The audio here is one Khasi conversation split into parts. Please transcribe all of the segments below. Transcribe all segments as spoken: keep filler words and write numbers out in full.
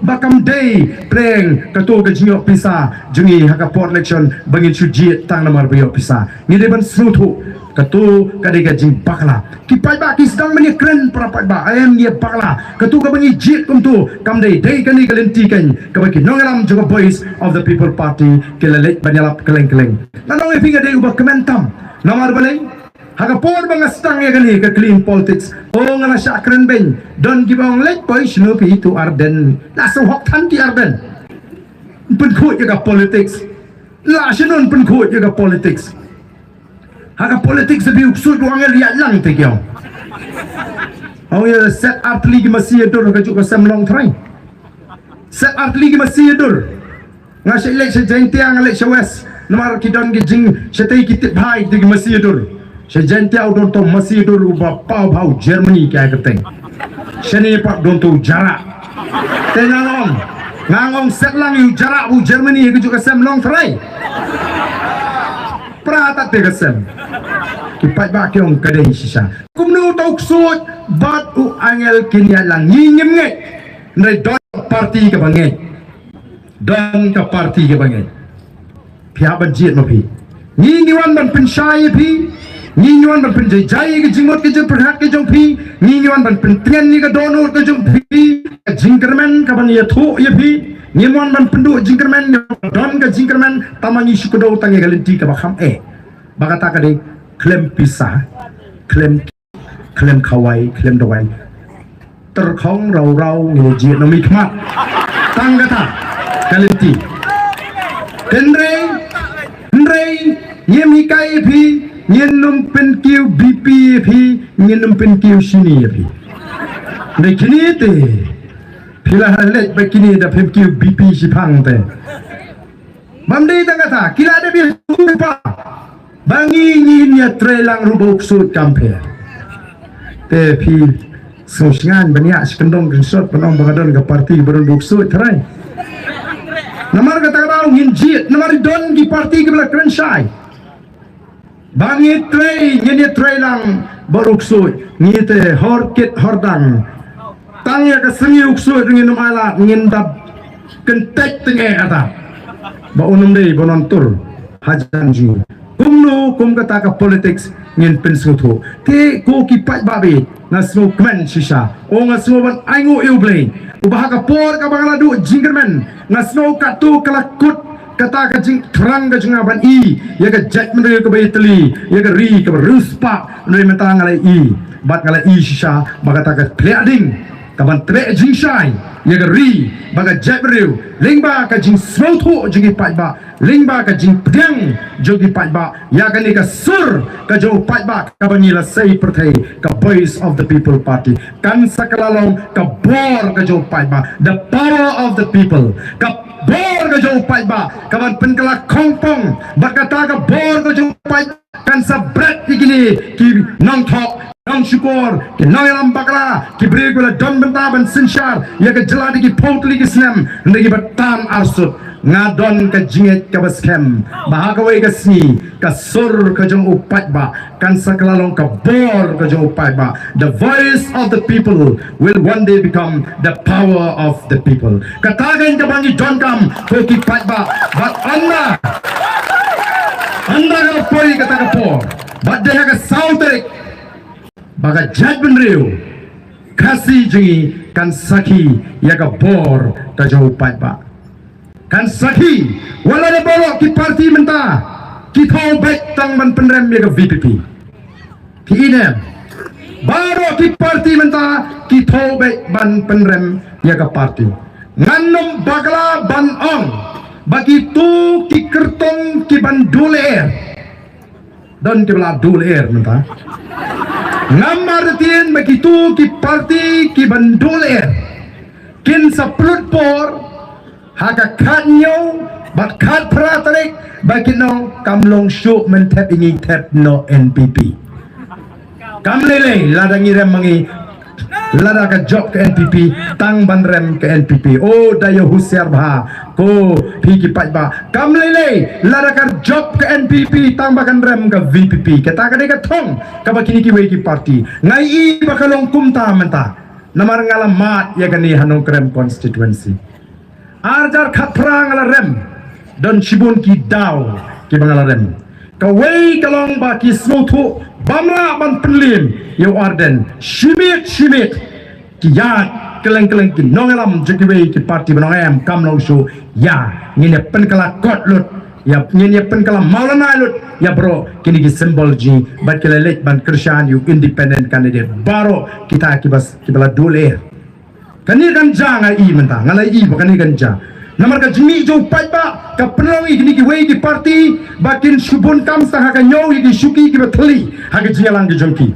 ba kam dei pyrshah kato ka jingïoh pisa jong ngi ha ka por election ba ngin shu jied tang namar ba ïoh pisa. Ngi dei ban sngewthuh kato ka dei ka jingbakla. Ki paidbah ki sdang ban ïakren para paidbah, em, ïa bakla. Kato kaba ngi jied kumto kam dei, dei kane ka lynti keiñ kaba ki nongïalam jong ka Voice of the People Party ki la leit ban ïalap kylleng kylleng. Nga ong ïa phi nga dei uba kmen tam. Namar balei? Ha ka por ba nga sdang ïa kane ka clean politics, o, nga la shah kren beiñ. Don kiba ong leit poi shano phi to Ardent. La sngewhok than ki Ardent. Pynkhuid ïa ka politics. La shano pynkhuid ïa ka politics. Ha ka politics sa phi u ksuid u angel ïaid lang te ki ong. Ong ïa set artylli ki masi ïa dur ha kajuh ka sem Longtrai. Set artylli ki masi ïa dur. Nga shah leit sha Jaintia, nga leit sha West. Namar ki don ki jing, shatei ki tip bha ïa ki masi ïa dur. Sha Jaintia u don to masi ïa dur uba paw bha u Germany ki ai kyrteng. Shane pat don to u Jarak. Te nga ong, nga ong set lang ïa u Jarak u Germany ha kajuh ka sem Longtrai. Pra tat te ka sem. Ki paidbah ki ong ka dei shisha. Kumno to u ksuid bad u angel kin ïaid lang, ngi ngim ngeit. Hynrei don parti kaba ngeit. Don ka parti kaba ngeit. Phi hap ban jied ma phi. Ngi ngi wan ban pynshai ïa phi. Ngi ngi wan ban pynjai jai ïa ka jingmut ka jingpyrkhat ka jong phi. Ngi ngi wan ban pyntngen ïa ka dohnud ka jong phi. Ka jingkyrmen kaban ïathuh ïa phi. Ngi wan ban pynduh jingkyrmen, don ka jingkyrmen, tangba ngi shu kdew tang ïa ka lynti kaba kham eh. Ba kata ka dei khlem pisa, khlem khlem khawai, khlem dawai. Tyrkhong raw raw ngi jied na mi khmat. Tang kata ka lynti. Hynrei, hynrei ngim hikai ïa phi, ngin ym pynkiew B P ïa phi, ngin ym pynkiew shini ïa phi. Hynrei kine te phi la leit ba kine da phim kiew B P shiphang te. Bam dei tang kata, ki la dep ïa sngewthuh ba ngi ngin ïa trei lang ruh ba u ksuid kam pher. Te phi sngewsngew ban ïa shi kyndong kynsot ban ong ba ka don ka parti ba don ba u ksuid trai. Namar kata ka daw ngin jied, namar don ki parti kiba la kren shai. Ba ngi trei, ngin ïa trei lang ba u ksuid, ngi te hor kit hor dang. Tang ïa ka sngi u ksuid ngin ym ai lad, ngin dap kyntait teng eh ata. Ba un ym dei ba un tur hajan jong ngi. Kumno kum kata ka politics ngin pynsngewthuh. Te ko ki paidbah bad nga sngewkmen shisha. O nga sngew ban ainguh ïa U Blei. Uba ha ka por kaba nga la duh jingkyrmen, nga sngew katto ka la kut kata ka jingthrang ka jong nga ban i ïa ka jaitbynriew kaba ïatylli, ïa ka ri kaba riewspah. Hynrei mynta nga la i, bad nga la i shisha ba kata ka pliah ding kaban treh jingshai ïa ka ri bad ka jaitbynriew lyngba ka jingsngewthuh jong ki paidbah, lyngba ka jingpdiang jong ki paidbah ïa kane ka sur ka jong u paidbah kaba ngi la sei pyrthei, ka Voice of the People Party. Kan sa ka la long ka bor ka jong u paidbah, the power of the people. Ka bor ka jong u paidbah kaban pynkylla khongpong bad kata ka bor ka jong u paidbah kan sa bret ïa kine ki nongthok, nongshukor, ki nongïalam bakla, ki briew kiba la don bynta ban synshar ïa ka jylla da ki phew tylli ki snem, hynrei kiba tan arsut. Nga don ka jingngeit kaba skhem ba ha kawei ka sngi ka sur ka jong u paidbah kan sa ka la long ka bor ka jong u paidbah. The voice of the people will one day become the power of the people. Kata ka ïa kaba ngi donkam ko ki paidbah. Bad ynda, ynda ka la poi kata ka por, bad dei ha ka saw tarik ba ka jaitbynriew Khasi jong ngi kan sakhi ïa ka bor ka jong u paidbah. Kan sakhi, wat la da baroh ki parti mynta ki thaw beit tang ban pynrem ïa ka V P P. Ki inem, baroh ki parti mynta ki thaw beit ban pynrem ïa ka parti. Ngan ym bakla ban ong ba kito ki kyrtong ki ban duh lyer. Don kiba la duh lyer mynta. Ngam artatien ba kito ki parti ki ban duh lyer kin sa pynlut por ha ka khathynñiew bad khatphra tarik ba kin ong kam long shuh, men thep ïa ngi, thep noh N P P. Kam lei lei lada ngi rem ma ngi, lada ka jop ka N P P, tang ban rem ka N P P. O, da ïa husiar bha ko phi ki paidbah. Kam lei lei lada ka jop ka N P P, tang ba kan rem ka V P P. Kata ka dei ka thong kaba kine kiwei ki parti. Nga i ba ka long kumta mynta. Namar nga la mad ïa kane ha Nongkrem constituency. Arjar khatphra nga la rem. Don shibun ki daw kiba nga la rem. Kawei ka long ba ki sngewthuh bym lah ban pynliem ïa u Ardent. Shimit shimit ki ïaid kylleng kylleng ki nongïalam jong kiwei ki party ba nongem kam long shuh. Ïa ngin ïa pynkylla kot lut, ïa ngin ïa pynkylla mawlanai lut ïa baroh kine ki symbol jong ngi bad ki la leit ban kyrshan ïa u independent candidate. Baroh kita kiba kiba la duh lyer. Kane kan jia, nga i mynta, nga la i ba kane kan jia. Namar ka jingmih jong u paidbah ka pynlong ïa kine kiwei ki party ba kin shu bun kam sa ha ka ñiew ïa ki shuki kiba thylli ha ka jingïalang ka jong ki.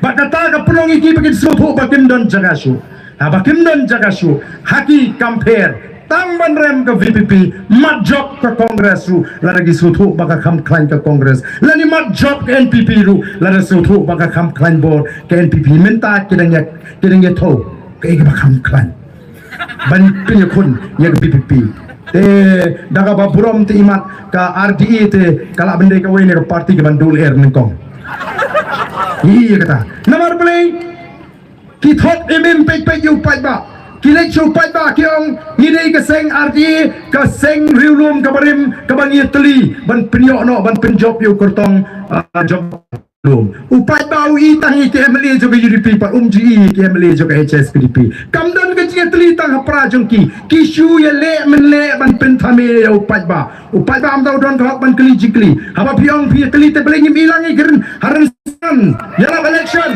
Bad kata ka pynlong ïa ki ba kin sngewthuh ba kim don jaka shuh. Ha, ba kim don jaka shuh ha ki kam pher. Tang ban rem ka V P P, mat jop ka Congress ruh lada ki sngewthuh ba ka kham khlaiñ ka Congress, lane mat jop ka N P P ruh lada sngewthuh ba ka kham khlaiñ bor ka N P P. Mynta ki dang ïa, ki dang ïathuh kaei kaba kham khlaiñ ban pynïakhun ïa ka V P P. Te da kaba burom te imat ka R D A te ka lah ban dei kawei na ka party kaban duh lyer nyngkong. Ïa kata. Namar balei? Ki thok im im peit peit ïa u paidbah. Ki leit sha u paidbah ki ong ngi dei ka seng R D A, ka seng riewlum kaba rim kaba ngi ïatylli ban pynïoh noh ban pynjop ïa u kyrtong, ah, jong lum. U paidbah u i tang ïa ki M L A jong ka U D P pat um ju i ïa ki M L A jong ka H S P D P. Kam don ka jingïatylli tang ha pra jong ki. Ki shu ïaleh mynleh ban pynthame ïa u paidbah. U paidbah ym dei u don ka hok ban kylli jingkylli. Haba phi ong phi ïatylli te balei ngim i lang ïa ki ryn ha rynsan ïalap election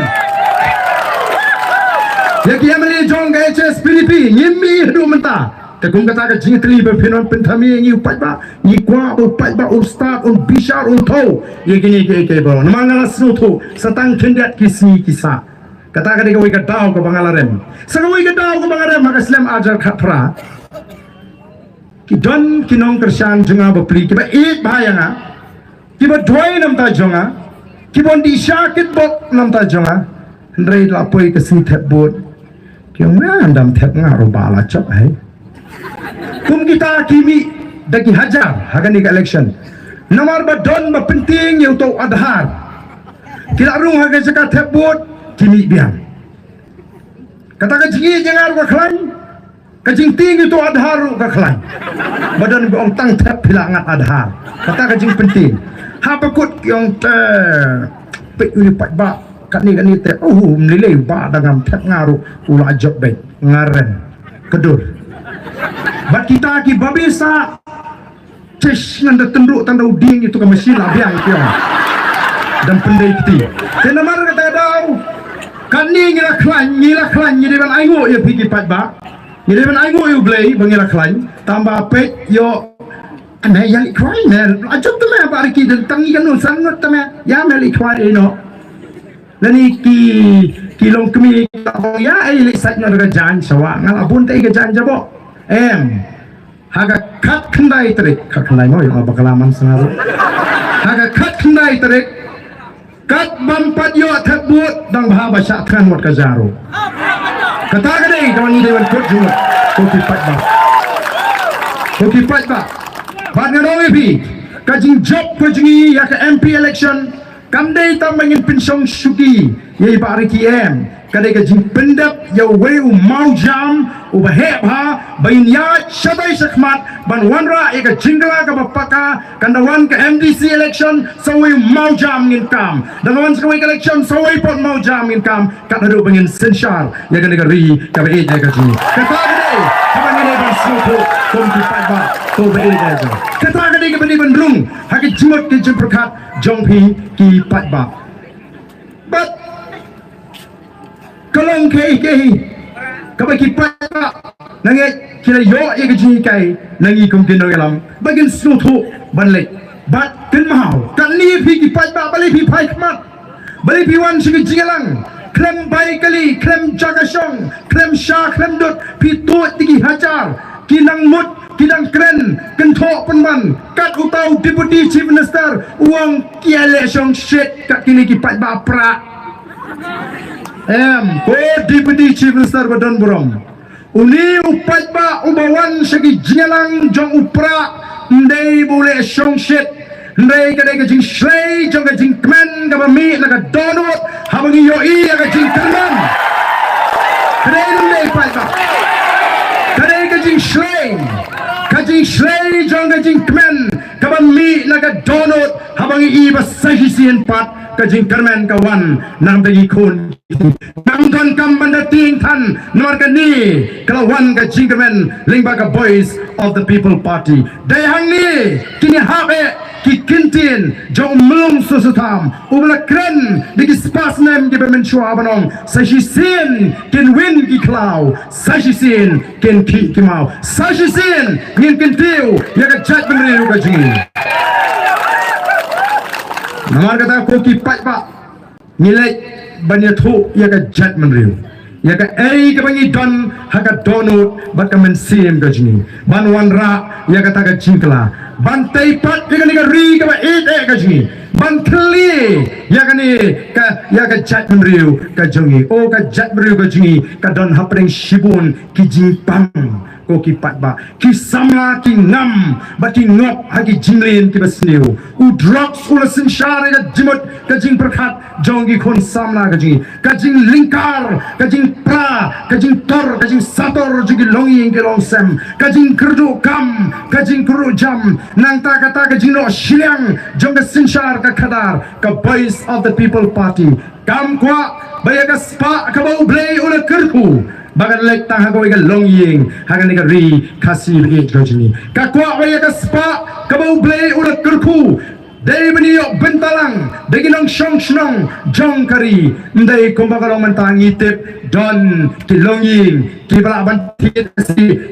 ïa ki M L A jong ka H S P D P? Ngim i haduh mynta. Te kum kata ka jingkylli ba phin wan pynthame ïa ngi u paidbah, ngi kwah ba u paidbah un stad, un bishar, un thew ïa kine kiei kiei baroh. Namar nga la sngewthuh sa tang khyndiat ki sngi ki sah. Kata ka dei kawei ka daw kaba nga la rem. Sa kawei ka daw kaba nga rem ha ka snem arjar khatphra. Ki don ki nongkyrshan jong nga bapli kiba ïeit bha ïa nga, kiba duwai na bynta jong nga, kiba dih sha kitbok na bynta jong nga. Hynrei la poi ka sngi thep vote, ki ong, "Nga dam thep nga ruh ba la jop hai." Kum kita ki mih da ki hajar ha kane ka election. Namar ba don ba pyntieng ïa uto u Aadhaar. Ki la rung ha ka jaka thep vote, ki mih biang. Kata ka jingïeit jong nga ruh ka khlaiñ, ka jingtieng ïa uto u Aadhaar ruh ka khlaiñ. Ba don ba ong tang thep phi la ngat Aadhaar. Kata ka jingpyntieng. Haba kut ki ong te peit u paidbah katne katne te, oh, ym lei lei ba da ngam thep nga ruh u la jop beit, nga rem. Ka dur. Bad kita ki babe sa Tish, ngan da tynruh tang da u dieng ïa uto ka machine la biang ïa ki ong. Dang pyndei kti. Te namar kata ka daw, katne ngi la khlaiñ, ngi la khlaiñ, ngi dei ban ainguh ïa phi ki paidbah. Ngi dei ban ainguh ïa U Blei ba ngi la khlaiñ. Tang ba peit ïoh. Ane ïa leit khwai ne, la jop te me ba riki dang tang ngi ka nun san ngut te me. Ïa me leit khwai ei noh. Lane ki, ki longkmie ki la ong ïa ei leit sait noh da ka jaiñ shawa. Nga la bun te ei ka jaiñ jaboh. Em. Ha ka khatkhyndai tarik, khatkhyndai mo, ïoh bakla man sngewbha. Ha ka khatkhyndai tarik, kat bym pat ïoh thep vote, dang bha ba shah thngan wat ka jaru. Kata ka dei kaba ngi dei ban kut jingmut. Ko ki paidbah. Ko ki paidbah. Bad nga ong ïa phi, ka jingjop ka jong ngi ïa ka M P election, kam dei tang ba ngin pynshong shuki ïa i Bah Ricky, em. Ka dei ka jingpyndep ïa uwei u mawjam uba heh bha ba ngin ïaid shatai shakhmat ban wanrah ïa ka jingkylla kaba paka. Kan da wan ka M D C election, sa uwei u mawjam ngin kam. Da la wan sa kawei ka election, sa uwei pat u mawjam ngin kam. Kat haduh ba ngin synshar ïa kane ka ri kaba ïeit ïa ka jong ngi. Kata ka dei kaba ngi dei ban sngewthuh kum ki paidbah, to ba ïeit ïa ka jong ngi. Kata ka dei kaba dei ban rung ha ka jingmut ka jingpyrkhat jong phi ki paidbah. Bad ka long kaei kaei kaba ki paidbah, nga ngeit ki la ïoh ïa ka jinghikai na ngi kum ki nongïalam ba kin sngewthuh ban leit. Bad kynmaw, katne phi ki paidbah, balei phi phai khmat? Balei phi wan sha ka jingïalang khlem bai kali, khlem jaka shong, khlem sha, khlem dud? Phi tuid da ki hajar, ki nang mut, ki dang kren, kynthoh pynban. Kat uta u Deputy Chief Minister u ong ki ïaleh shongshit kat kine ki paidbah Prah. Em, ko Deputy Chief Minister ba don burom. Une u paidbah uba wan sha ki jingïalang jong u Prah, ym dei ba u leh shongshit. Hynrei ka dei ka jingshlei jong ka jingkmen kaba mih na ka dohnud haba ngi ïohi ïa ka jingkyrmen. Ka dei lem dei pat ba ka dei ka jingshlei, ka jingshlei jong ka jingkmen kaba mih na ka dohnud haba ngi i ba sa shisien pat ka jingkyrmen ka wan na ka bynta ki khun. Ngam donkam ban da tieng than namar kane ka la wan ka jingkmen lyngba ka Voice of the People Party. Dei hangne kine hap eh ki kyntien jong u Mlung Soso Tham uba la kren da ki spah snem kiba mynshuwa ban ong sa shisien kin win ki khlaw, sa shisien kin khih ki maw, sa shisien ngin kyntiew ïa ka jaitbynriew ka jong ngi. Namar kata ko ki paidbah, ngi leit ban ïathuh ïa ka jaitbynriew ïa kaei kaba ngi don ha ka dohnud bad ka mynsiem ka jong ngi ban wanrah ïa kata ka jingkylla, ban tei pat ïa kane ka ri kaba ïeit eh ka jong ngi, ban khlieh ïa kane ka, ïa ka jaitbynriew ka jong ngi. O ka jaitbynriew ka jong ngi ka don hapdeng shibun ki jingpang, ko ki paidbah, ki samla ki ngam bad ki ngop ha ki jingmlien kiba sniew. U drugs u la synshar ïa ka jingmut ka jingpyrkhat jong ki khun samla ka jong ngi, ka jinglyngkar, ka jingpra, ka jingtor, ka jingsator jong ki longïing ki longsem, ka jingkyrduh kam, ka jingkyrduh jam, nangta kata ka jingnoh shiliang jong ka synshar ka khadar, ka Voice of the People Party. Kam kwah ba ïa ka spah kaba U Blei u la kyrkhu ba kan leit tang ha kawei ka longïing ha kane ka ri Khasi ba ïeit ka jong ngi. Ka kwah ba ïa ka spah kaba U Blei u la kyrkhu dei ban ïoh bynta lang da ki nongshong shnong jong ka ri. Ym dei kumba ka long mynta, ngi tip don ki longïing kiba lah ban thied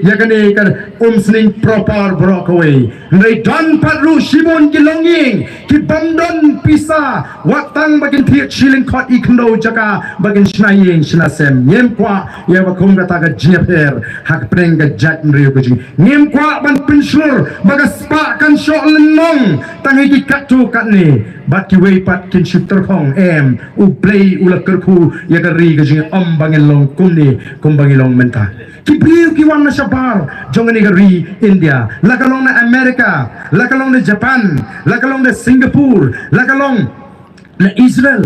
ïa kane ka umsning proper baroh kawei. Hynrei don pat ruh shibun ki longïing ki bym don pisa, wat tang ba kin thied shi lyngkhot i khyndew jaka ba kin shna ïing shna sem. Ngim kwah ïa ba kum kata ka jingïapher ha ka pdeng ka jaitbynriew ka jong ngi. Ngim kwah ban pynshlur ba ka spah kan shoh lynnong tang ha ki katto katne bad kiwei pat kin shu tyrkhong. Em, U Blei u la kyrkhu ïa ka ri ka jong ngi, ym ba ngin long kumne kumba ngi long mynta. Ki briew ki wan na shabar jong kane ka ri India, la ka long na America, la ka long na Japan, la ka long na Singapore, la ka long na Israel.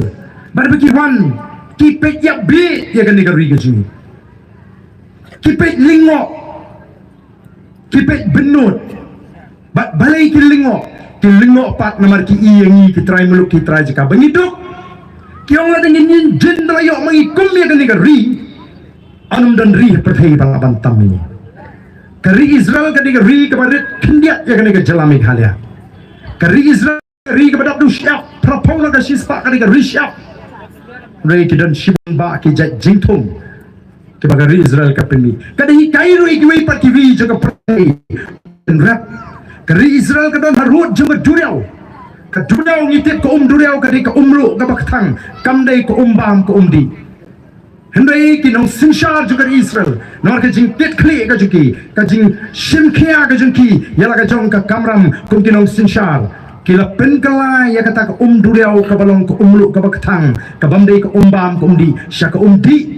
Bad ba ki wan ki peit ïa bit ïa kane ka ri ka jong ngi. Ki peit lyngngoh, ki peit bynnud. Bad balei ki lyngngoh? Ki lyngngoh pat namar ki i ïa ngi ki trai muluk ki trai jaka ba ngi duk. Ki ong lada ngin ïeng jin da la ïoh ma ngi kum ïa kane ka ri, ym don ri ha pyrthei ba lah ban tam ïa ngi. Ka ri Israel ka dei ka ri kaba rit khyndiat ïa kane ka jylla Meghalaya. Ka ri Israel ka ri kaba dap dushiap, phraphew na ka shispah ka dei ka ri shiap. Hynrei ki don shibun bah ki jait jingthung kiba ka ri Israel ka pynmih. Ka dei hikai ruh ïa kiwei pat ki ri jong ka pyrthei. Rep, ka ri Israel ka don harud jong ka duriaw. Ka duriaw ngi tip ka um duriaw ka dei ka um luh kaba kthang, kam dei ka um bam ka um dih. Hynrei ki nongsynshar jong ka ri Israel, namar ka jingkitkhlieh ka jong ki, ka jingshim khia ka jong ki ïa la ka jong ka kamram kum ki nongsynshar, ki la pynkylla ïa kata ka um duriaw kaba long ka um luh kaba kthang, ka bym dei ka um bam ka um dih, sha ka um dih.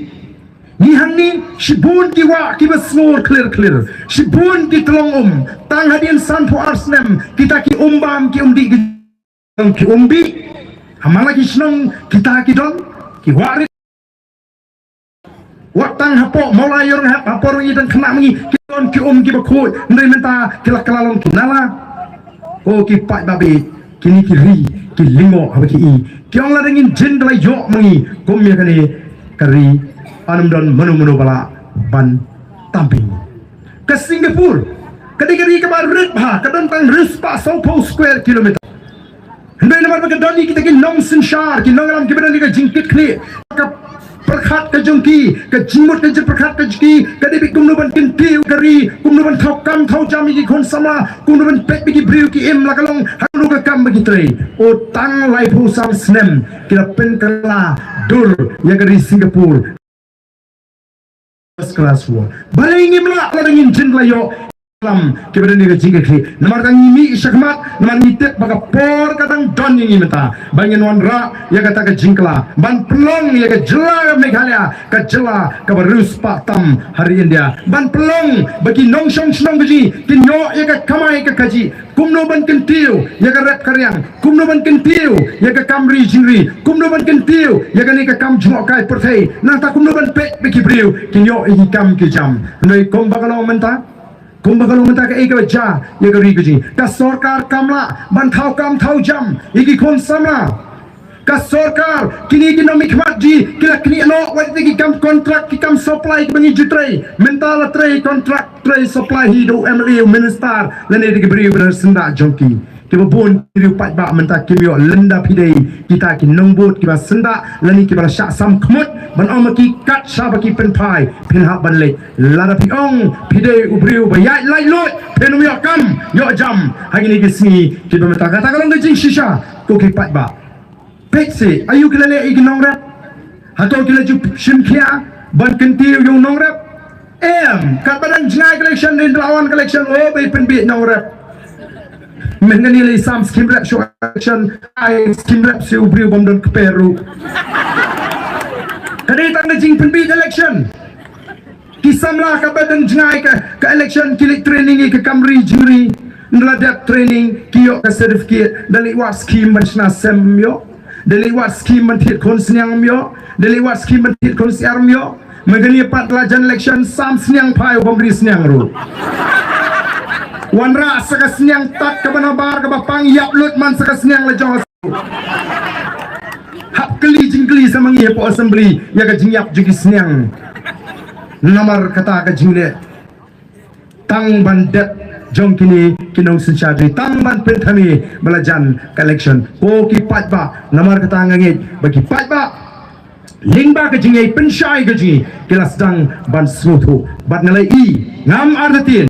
Ngi hangne shibun ki wah kiba sngur khlir khlir, shibun ki tyllong um, tang hadien sanphew ar snem kita ki um bam ki um dih ki, ki um dih. Ha man la ki shnong kita ki don ki wah rit. Wat tang hapoh Mawlai Ïewrynghep, hapoh Rangiteng Khynnah ma ngi ki don ki um kiba khuid, hynrei mynta ki la kylla long ki nala. Ko ki paidbah ba ïeit, kine ki ri ki lyngngoh haba ki i, ki ong lada ngin jin da la ïoh ma ngi kum ïa kane ka ri, ym don mano mano ba lah ban tam beiñ. Ka Singapore ka dei ka ri kaba rit bha, ka don tang hynriewspah sawphew square kilometer. Hynrei namar ba ka don ïa kita ki nongsynshar, ki nongïalam kiba don ïa ka jingkitkhlieh, ka pyrkhat ka jong ki, ka jingmut ka jingpyrkhat ka jong ki ka dei beit kumno ban kyntiew ka ri, kumno ban thaw kam thaw jam ïa ki khun samla, kumno ban peit ba ki briew ki im la ka long ha kano ka kam ba ki trei. O, tang laiphew san snem ki la pynkylla dur ïa ka ri Singapore. First class war. Balei ngim lah, lada ngin jin la ïoh lam kiba don ïa ka jingkyrkhu. Namar ka ngi mih shakhmat, namar ngi tip ba ka por ka dang don ïa ngi mynta ba ngin wanrah ïa kata ka jingkylla ban pynlong ïa ka jylla Meghalaya ka jylla kaba riewspah tam ha ri India, ban pynlong ba ki nongshong shnong ka jong ngi kin ïoh ïa ka kamai ka kajih. Kumno ban kyntiew ïa ka rep ka riang, kumno ban kyntiew ïa ka kam ri jingri, kumno ban kyntiew ïa kane ka kam jngohkai pyrthei, nangta kumno ban peit ba ki briew kin ïoh ïa ki kam ki jam. Hynrei kumba ka long mynta, kumba ka long mynta, kaei kaba jia ïa ka ri ka jong ngi? Ka sorkar kam lah ban thaw kam thaw jam ïa ki khun samla. Ka sorkar, kine ki nongmihkhmat jong ngi ki la knieh noh wat ïa ki kam kontrak, ki kam supply kiba ngi ju trei. Mynta la trei kontrak, trei supply hi da u M L A, u minister, lane da ki briew ba don syndah jong ki. Kiba bun ki riew paidbah mynta kim ïoh lynda phi dei kita ki nongbud kiba syndah lane kiba la shah sam khmut ban ong ma ki kat shaba ki pynphai, phin hap ban leit. Lada phi ong phi dei u briew ba ïaid laitluid, phin ym ïoh kam ïoh jam ha kine ki sngi kiba mynta. Kata ka long ka jingshisha, ko ki paidbah. Peit seh, aïu ki la leh ïa ki nongrep? Hato ki la ju shim khia ban kyntiew ïa u nongrep? Em, katba dang jngai ka election, dang la wan ka election, oh, ba pynbiej nongrep. Mynta ngi la sam skim rep shuwa election, ai skim rep seh u briew bym don kper ruh. Ka dei tang ka jingpynbiej election. Ki samla kaba dang jngai ka, ka election ki leit training ïa ka kam ri jingri. Ynda la dep training ki ïoh ka certificate, da leit wad skim ban shna sem ym ïoh, da leit wad skim ban thied khun sniang ym ïoh, da leit wad skim ban thied khun syiar ym ïoh. Mynta ngi pat la jan election, sam sniang phai u bym ri sniang ruh. Wanrah sa ka sniang tad kaba nabar kaba pang, ïap lut man sa ka sniang la jong. Hap kylli jingkylli sa ma ngi hapoh assembly ïa ka jingïap jong ki sniang. Namar kata ka jingleh tang ban dep jong kine ki nongsynshar jong ngi, tang ban pynthame ba la jan ka election. Ko ki paidbah, namar kata nga ngeit ba ki paidbah lyngba ka jingïai pynshai ka jong ngi ki la sdang ban sngewthuh. Bad nga la i, ngam artatien.